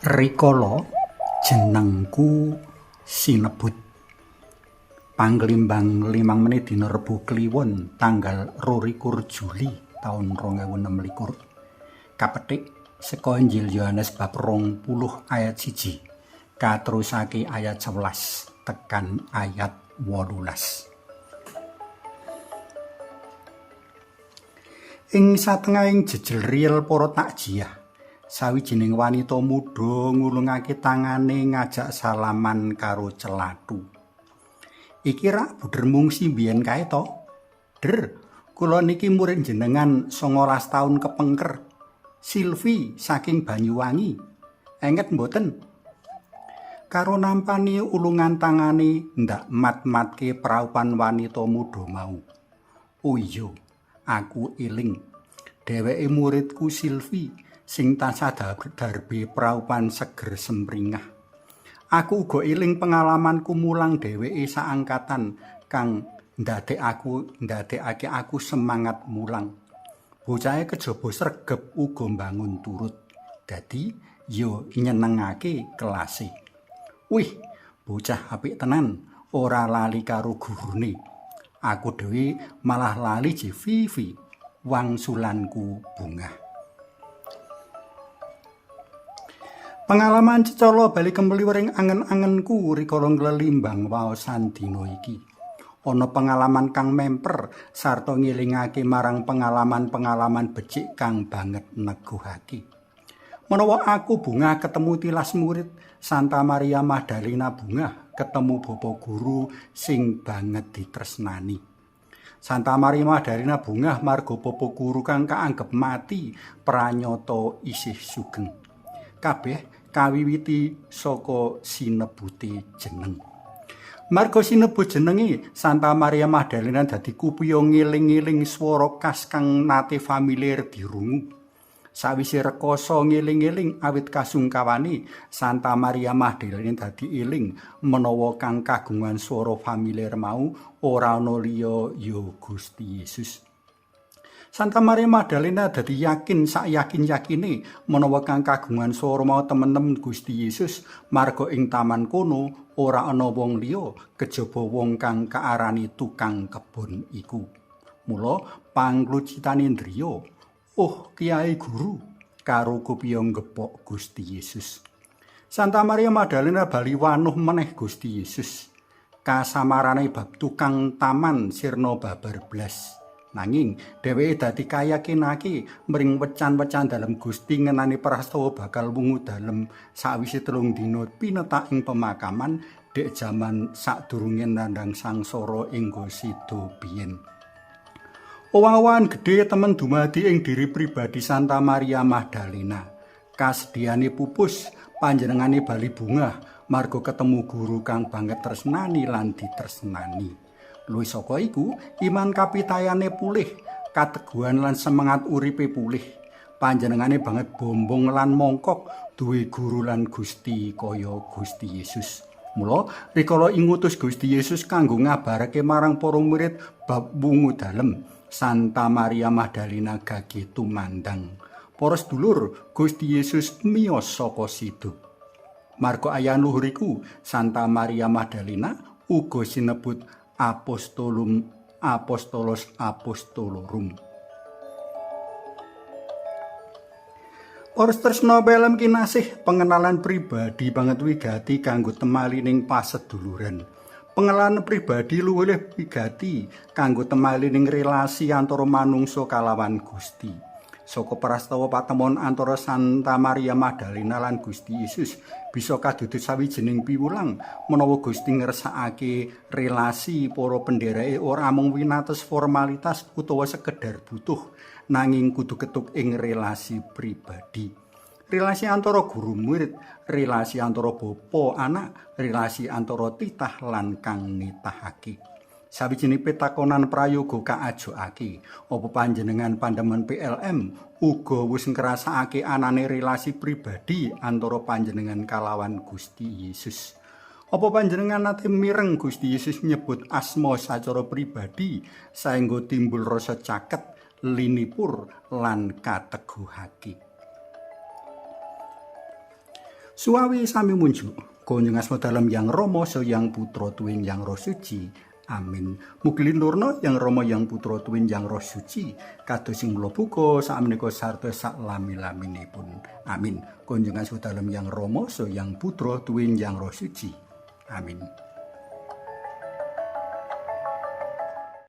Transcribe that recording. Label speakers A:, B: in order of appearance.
A: Rikala jenengku sinebut Panglimbang 5 menit dina Rebo Kliwon tanggal 22 Juli taun 2026 kapetik saka Injil Yohanes bab 20 ayat 1 katerusake ayat 11 tekan ayat 18. Ing satengahing jejel riyel para takjiah, sawijining wanita muda ngulungake tangane ngajak salaman karo celathu. Iki rak buder mungsi mbiyen kae to? Der, kula niki murid jenengan 19 taun kepengker. Silvi saking Banyuwangi. Enget mboten? Karo nampani ulungan tangane ndak mat-matke praupan wanita muda mau. Oh iya, aku eling. Dheweke muridku Silvi sing tansah darbe praupan seger semringah. Aku uga eling pengalamanku mulang dheweke saangkatan kang ndadekake aku semangat mulang. Bocahe kejaba sregep uga mbangun turut. Dadi yo nyenengake kelase. Wih, bocah apik tenan, ora lali karo gurune. Aku dhewe malah lali Vivi, wangsulanku bungah. Pengalaman cecala bali kemliwer ing angen-angenku rikala nglelimbang waosan dina iki. Ana pengalaman kang memper sarta ngelingake marang pengalaman-pengalaman becik kang banget neguhake. Menawa aku bungah ketemu tilas murid Santa Maria Magdalena bungah ketemu bapa guru sing banget ditresnani. Santa Maria Magdalena bungah marga bapa guru kang kaanggep mati pranyata isih sugeng. Kabeh kawiwiti saka sinebute jeneng. Marga sinebut jenenge, Santa Maria Magdalena dadi kupiya ngeling-eling swara khas kang nate familiar dirungu. Sawise rekoso ngeling-eling awit kasungkawane, Santa Maria Magdalena dadi eling menawa kang kagungan swara familiar mau ora ana liya ya Gusti Yesus. Santa Maria Magdalena dadi yakin sak yakin-yakine menawa kang kagungan swara mau temen-temen Gusti Yesus, marga ing taman kono ora ana wong liya kejaba wong kang kaarani tukang kebon iku. Mula panglucitane ndriya, "Oh Kiai Guru," karo kupiya nggepok Gusti Yesus. Santa Maria Magdalena bali wanuh meneh Gusti Yesus. Kasamarane bab tukang taman sirna babar blas. Nanging dheweke dadi kayakinake mring wecan-wecan dalem Gusti ngenani prastawa bakal wungu dalem sawise 3 dina pinetak ing pemakaman dek jaman sadurunge nandhang sangsara enggo sida biyen. Owah-owahan gedhe temen dumadi ing diri pribadi Santa Maria Magdalena. Kasedhihane pupus, panjenengane bali bungah marga ketemu guru kang banget tresnani lan ditresnani. Luwih saka iku, iman kapitayane pulih, kateguhan lan semangat uripe pulih. Panjenengane banget bombong lan mongkok duwe guru lan Gusti kaya Gusti Yesus. Mula rikala ingutus Gusti Yesus kanggo ngabarake marang para murid bab wungu dalem, Santa Maria Magdalena gage tumandang. Para sedulur, Gusti Yesus miyos saka sido. Marga ayah luhur iku, Santa Maria Magdalena uga sinebut Apostolum Apostolos Apostolorum. Para tresna pelem kinasih, pengenalan pribadi banget wigati kanggo temali ning paseduluran. Pengenalan pribadi luwih wigati kanggo temali ning relasi antara manungsa kalawan Gusti. Saka prastawa patemon antara Santa Maria Magdalena lan Gusti Yesus bisa kadudut sawijining piwulang menawa Gusti ngersakake relasi para pendereke ora mung winates formalitas utawa sekedar butuh, nanging kudu ketuk ing relasi pribadi. Relasi antara guru murid, relasi antara bapa anak, relasi antara titah lan kang nitahake. Sawijining pitakonan prayoga kaajokake, apa panjenengan pandemen PLM uga wis ngrasakake anane relasi pribadi antara panjenengan kalawan Gusti Yesus? Apa panjenengan nate mireng Gusti Yesus nyebut asma sacara pribadi saengga timbul rasa caket, linipur lan kateguhake? Suawi sami munjuk. Kunjung asma dalem Yang Rama saha Yang Putra tuwin Yang Roh Suci. Amin. Mugi linurna Yang Rama Yang Putra tuwin Yang Roh Suci kados sing mula buka sakmenika sarta saklami-laminipun. Amin. Kunjung asma dalem Yang Rama saha Yang Putra tuwin Yang Roh Suci. Amin.